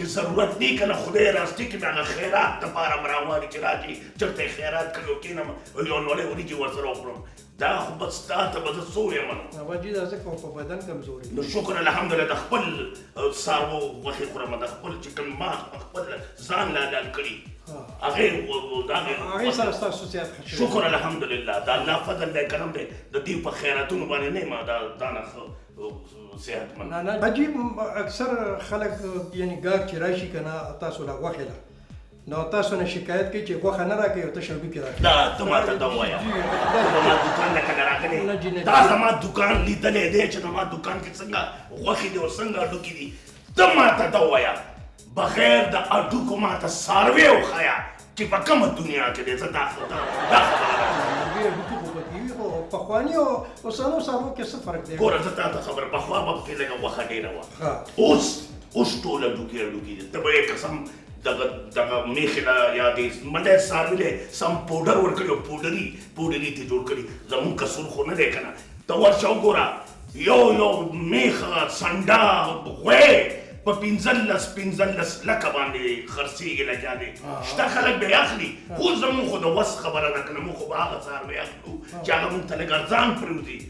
چې ضرورت نه کنه، خدای راستي کې مې هغه خیرات دپاره هم راغواړي چې راشي چېرته یې خیرات کړي او کښېنم او یو نوړی وریجې ورسره وخورم. دا خو بس تا ته به زه څه ووایم نو. بابا جي دا ځکه خو په بدن کمزوري. نو شکر الحمدلله د خپل څاروو غوښې خورم، د خپل چې کوم ما په خپل ځان له حلال کړي هغې د هغې هغې سره ستاسو صحت ښه شوی. شکر الحمدلله د الله فضل دی کرم دی، د دې په خیراتونو باندې نه یم دا ځانه ښه صحتمند. نه نه حاجي، اکثر خلک یعنی ګاهک چې راشي که نه تاسو له غوښې له نو تاسو نه شکایت کوي چې غوښه نه راکوي او تش هډوکي راکوي. دا ته ماته دا ووایه، ته زما دوکان له کله راغلی؟ تا زما دوکان لیدلی دی چې زما دوکان کې څنګه غوښې دي او څنګه هډوکي دي؟ ته ماته دا ووایه، بغیر د هډوکو ماته څاروی وښیه چې په کومه دنیا کې دی. زه دا خبره هډوکي خو پکې وي، خو پخواني او اوسنو څاروو کې څه فرق دی؟ ګوره زه تا ته خبره، پخوا به پکې لږه غوښه ډېره وه، اوس اوس ټول هډوکي هډوکي دي. ته به یې قسم دغه دغه میخې له یا دې منډی څاروي له سم پوډر ورکړي او پوډري پوډري ترې جوړ کړي. زمونږ قصور خو نه دی که نه، ته ورشه وګوره یو یو میخه سنډه غوی په 15 15 لکه باندې خرڅېږي، لګیا دی، شته خلک به یې اخلي. خو زمونږ خو د وس خبره ده که نه، موږ خو به هغه څاروی اخلو چې هغه موږ ته لږ ارزان پرېوځي،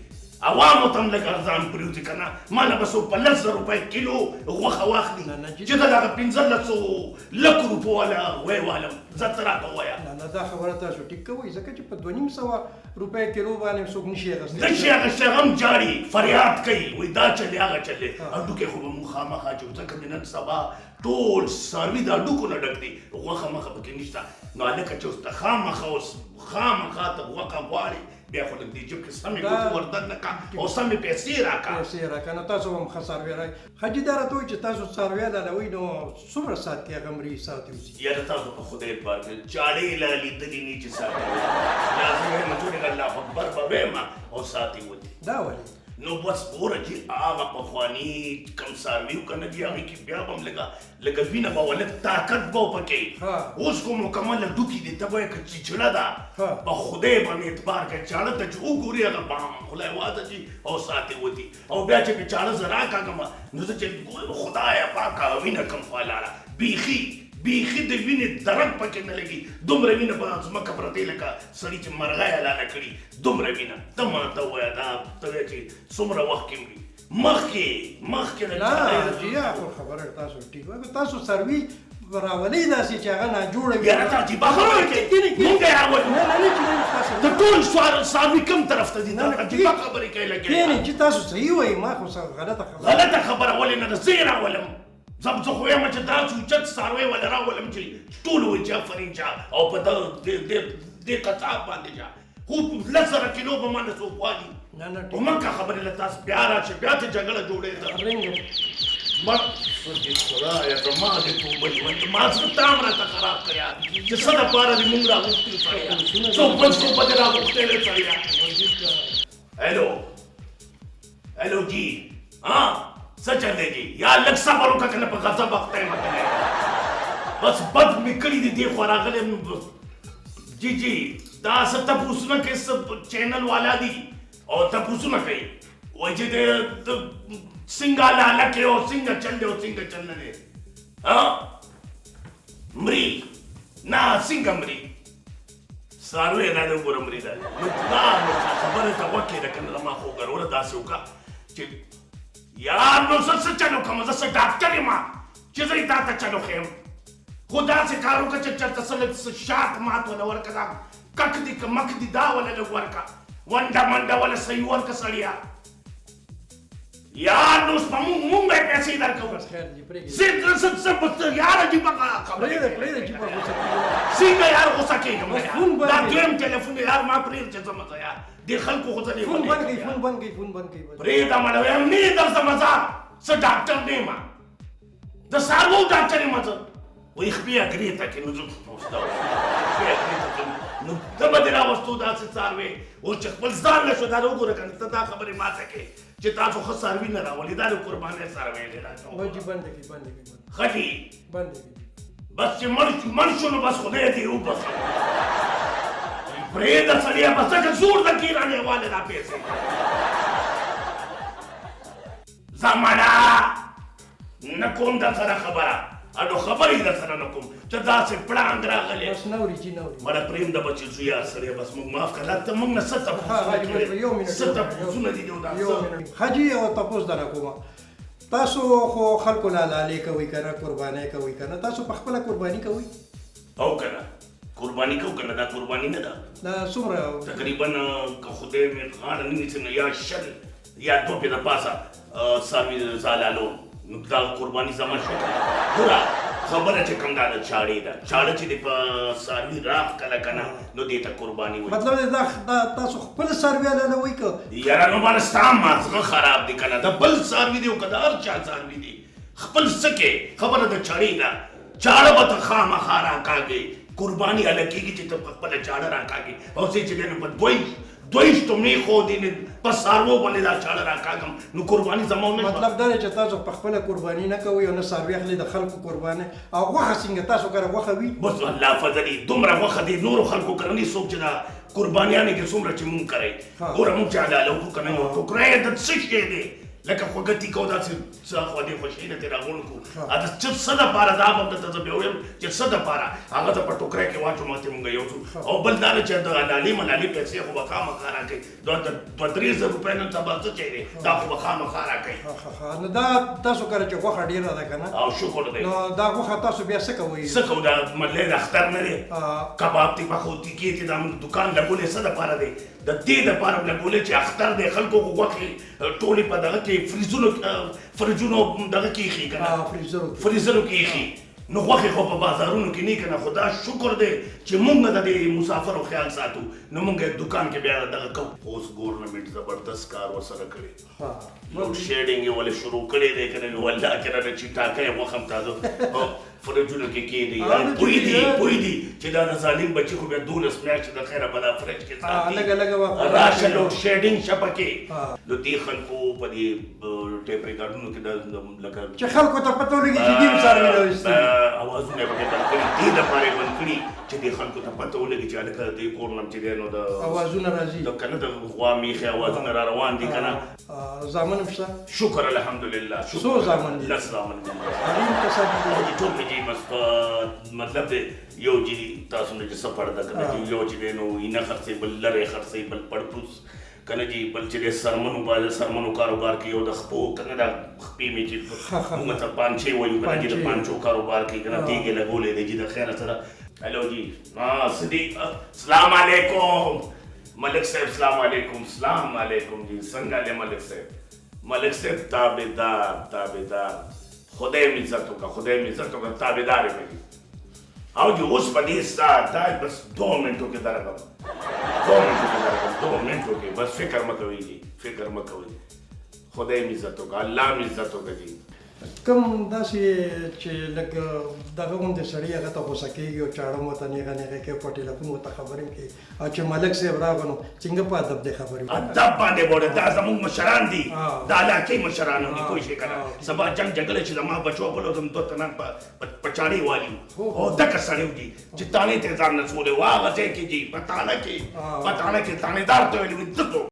عوامو ته هم لږ ارزان پرېوځي که نه. ما نه به څوک په 10,000 روپۍ کیلو غوښه واخلي چې زه دغه 15 لکو روپو والا غوی والم؟ زه څه راته ووایه. نه نه، دا خبره تاسو ټیک کوئ، ځکه چې په 250 روپۍ کیلو باندې څوک نشي اخیستی. نشي اخیستی، هغه هم ژاړي، فریاد کوي، وایي دا چلې هغه چلې. هډوکی خو به موږ خامخا چوو، ځکه مې نن سبا ټول څاروي د هډوکو نه ډک دي، غوښه مخه پکې نشته. نو هلکه چې اوس ته خامخا اوس خامخا ته غوښه غواړې، بیا خو لږ دې جیب کې سمې ګوتې وردننه کا او سمې پیسې راکا. پیسې راکا، نو تاسو هم ښه څاروی راکړئ. حاجي دا راته وایي چې تاسو څاروی حلالوئ نو څومره ساعت کې هغه مري، ساعت یې وځي؟ یاره تاسو په خدای اعتبار کړئ، چاړې لا لیدلې نی چې ساعت یې وځي. یا زه وایم چې الله اکبر به وایم او ساعت یې وځي. دا ولې؟ نو بس ګوره چې هغه پخواني کوم څاروي وو که نه جي، هغې کې بیا به هم لږه لږه وینه به وه، لږ طاقت به و پکې. اوس خو مکمل هډوکي دي، ته به وایې که چیچړه ده. په خدای باندې اعتبار کوي، چاړه ته چې وګوري هغه بام خوله یې وازه شي او ساعت یې وځي. او بیا چې پې چاړه زه راکاږم نو زه چې ګورم خدایه پاکه وینه کوم خوا لاړه، بیخي بیخي د وینې درک پکې نه لګي. دومره وینه په ځمکه پرتې لکه سړي چې مرغۍ حلاله کړي، دومره وینه. ته ماته ووایه دا ته وایې چې څومره وخت کې مري؟ مخکې مخکې د نه جی، خو خبره تاسو ټیک وایي، تاسو څاروي راولئ داسې چې هغه ناجوړه وي. یاره ته عجیبه خبره کوې، مونږ یې راولو؟ نه نه نه، چې تاسو د ټول څاروي کوم طرف ته ځي؟ ته عجیبه خبرې کوې لګیا. کښېنئ چې تاسو صحیح وایئ، ما خو څه غلطه خبره غلطه خبره ولې نه ده؟ زه یې راولم. زه خو وایم چې داسې اوچت څاروی وله راولم چې ټول وایي چې افرین چا او په دې قصاب باندې چا خو 10,000 کیلو به ما نه څوک والي. نه نه، ومکه خبرې له تاسو بیا راشه، بیا ته جګړه جوړېده. ما خدایه زما دې توبه ژوند ما زړه تا هم راته خراب کړ یار، چې څه دپاره دې مونږ راغوښتي سړیه، څوک بل څوک به دې راغوښتی دی سړیه. هلو هلو جی، ها څه چل دی جی؟ یا لږ صبر وکړه که نه په غضب اخته یم که نه، بس بد مې کړي دي، دې خوا راغلی یم. جی جی، دا څه تپوسونه کوي، څه چینل والا دي او تپوسونه کوي، وایي چې د څنګه لاله کې او څنګه چل دی او څنګه چل نه دی. ها مري نه، څنګه مري څاروی؟ دا دی وګوره مري ده. نو دا نو خبرې ته غوږ کښېږده که نه زما خوږه وروره، داسې وکړه چې یار نو زه څه چل وکړم؟ زه څه ډاکټر یم چې زه یې تا ته چل وښیم؟ خو داسې کار وکړه چې چېرته څه لږ څه شات مات وله ورکړه، دا کک دي که مک دي دا وله لږ ورکړه، ونډه منډه وله صحیح ورکړه سړیه. یار نو اوس په مونږ مونږ به یې پیسې درکوو. بس خیر دی، پرېږدئ. زه څه یار عجیبه خبرې پرېږده پرېږده چې په غوسه کېږي. څنګه یار غوسه کېږم؟ بس فون بند دا کړئ. دویم ټلیفون یار ما پرېږده چې ځمه زه یار، دې خلکو خو زه فون لیونی بند کړم کړئ، یار. فون بند کړئ، فون بند کړئ بس. پرېږده مړه، وایم نه یې درځم، ځه څه ډاکټر نه یم، د څاروو ډاکټر یم زه. وایي خپې اګرې ته کې، نو زه اوس دا خپې اګرې ته کې، نو ته به دې راوستو داسې څاروی اوس چې خپل ځان نه شو. دا وګوره که نه ته دا خبرې ما ته کوې چې تاسو ښه څاروي نه راولي، دا د قربانۍ څاروی دی راته. بس جي، بند کړئ، بند کړئ، بند. ښه جي. بند کړئ. بس چې مړ شو نو بس خدای دې وبخښي. پرېږده سړیه، بس ځکه زور د کې رانیواله دا پیسې زمړه نه کوم در سره خبره. نو خبرې در سره نه کوم ته داسې پړانګ راغلی. بس نه اوري چې نه اوري. مړه پرېږده بچې زویه سړیه، بس موږ معاف کړه. ته موږ نه څه تپوسونه، څه تپوسونه دي؟ یو منټ حاجي، یو تپوس درنه کوم. تاسو خو خلکو له لالې کوئ که نه، قربانۍ کوئ که نه؟ تاسو په خپله قرباني کوئ؟ او که نه قرباني کوو که نه؟ دا قرباني نه ده. دا څومره؟ تقریبا که خدای مې غاړه نه نیسي نو یا 20 یا 2 پې د پاسه څاروي زالالو، نو دا قرباني زما شوه. ګوره خبره چې کوم دا د چاړې ده، چاړه چې دې په څاروي راښکله که نه نو دې ته قرباني وایي. مطلب دا تاسو خپل څاروي حلالوئ که؟ یاره نو باندې ستا مازغه خراب دی که نه؟ د بل څاروي دی او که د هر چا څاروي دی، خپل څه کې خبره د چاړې ده. چاړه به ته خامخا راکاږې، قرباني هله کېږي چې ته په خپله چاړه راکاږې. او زه چې دی نو په 22 میخو دي په څاروو باندې دا چاړه راکاږم نو قرباني زما ونه شوه. مطلب دا دی چې تاسو په خپله قرباني نه کوئ او نه څاروي اخلئ، د خلکو قرباني. او غوښه څنګه تاسو کره غوښه وي؟ بس الله فضلي دومره غوښه دي نورو خلکو کره نه، څوک چې دا قربانیانې کې څومره چې مونږ کوي. ګوره مونږ چې حلاله وکړو که نه نو ټوکری د څه شی دی لکه خوږه تیکه او داسې څه خوا دې خوشحي نه ترې راغونډ کړو. د څه دپاره دا به هم درته زه بیا ووایم چې څه دپاره هغه ته په ټوکری کې واچو ماته مونږ یو څو. او بل دا ده چې د حلالې ملالې پیسې خو به خامخا راکوي. 2-3 زره روپۍ نن سبا څه شی دی، دا خو به خامخا راکوي. نو دا تاسو کره چې غوښه ډېره ده که نه؟ او شکر دی. نو دا غوښه تاسو بیا څه کوئ؟ څه کوو، دا ملې د اختر نه دی، کباب تې پخو، تیکې تې. دا موږ دکان لګولی څه دپاره دی؟ د دې دپاره هم لګولی چې اختر دی، خلکو خو غوښې ټولې په دغه کې فریجونو دغه کې ایښي که نه، فریزرو کې ایښي، نو غوښې خو په بازارونو کې نه که نه. خو دا شکر دی چې موږ د دې مسافرو خیال ساتو، نو موږ یې دکان کې بیا دغه کوو. خو اوس ګورنمنټ زبردست کار ورسره کړی، لوډ شیډینګ یې ولې شروع کړی دی که نه، والله که نه چې ټاکه یې غوښه هم تازه فریجونو کې کېدی. پوه دي چې دا د ظالم بچي خو بیا 12 میاشتې د خیره په دا فریج کې ساتي، راشه لوډ شیډینګ شه پکې. نو دې خلکو په دې ټیپ ریکارډونو کې لکه چې خلکو ته پته ولګي چې دې څاروي راویستي، اوازونه یې پکې بند کړي. دې دپاره یې بند کړي چې دې خلکو ته پته ولګي چې هلکه د دې کور نه چې دی نو د اوازونه راځي، د که نه د غوا میخې اوازونه را روان دي که نه. زامن هم شته؟ شکر الحمدلله. څو زامن دي؟ 10 زامن دي. هغې هم کسان دي؟ ټول مې جي بس په مطلب دی یو جي تاسو نه چې څه پرده که نه جي، یو چې دی نو اینه خرڅوي، بل لرې خرڅوي، بل پړپوس که نه جي، بل چې دی سرمنو باندې سرمنو کاروبار کوي، او د خپو که نه دا خپې مې چې موږ ته پانچې وایو که نه جي، د پانچو کاروبار کوي که نه، تیږې لګولې دی جي د خیره سره. هلو جي، څه دي؟ سلام علیکم ملک صاحب. سلام علیکم. سلام علیکم جی، څنګه دی ملک صاحب؟ ملک صاحب تابعدار تابعدار، خدای مې عزت وکړه، خدای مې عزت وکړه، تابعدار یې جي. او جي اوس په دې ساعت دا بس 2 منټو کې درغم، 2 منټو کې درغم، 2 منټو کې بس. فکر مه کوئ جي، فکر مه کوئ، خدای مې عزت وکړه، الله مې عزت وکړه جي. کوم داسې چې لږ دغه غوندې سړی هغه ته غوسه کېږي او چاړه مو ورته نېغه نېغه کوي، په ټیلیفون ورته خبرې کوي، او چې ملک صاحب راغی نو څنګه په ادب دی خبرې وکړي؟ ادب باندې بوله، دا زموږ مشران دي، دا علاقې مشران هم دي، پوه شوې که نه؟ سبا جنګ جګړه چې زما بچو بل زم 2 تنان په چاړې والي او دکه سړی و دي چې تاڼې ته یې ځان رسولی و، هغه ځای کې جي په تاڼه کې، په تاڼه کې تاڼېدار ته ویلي وي دتو.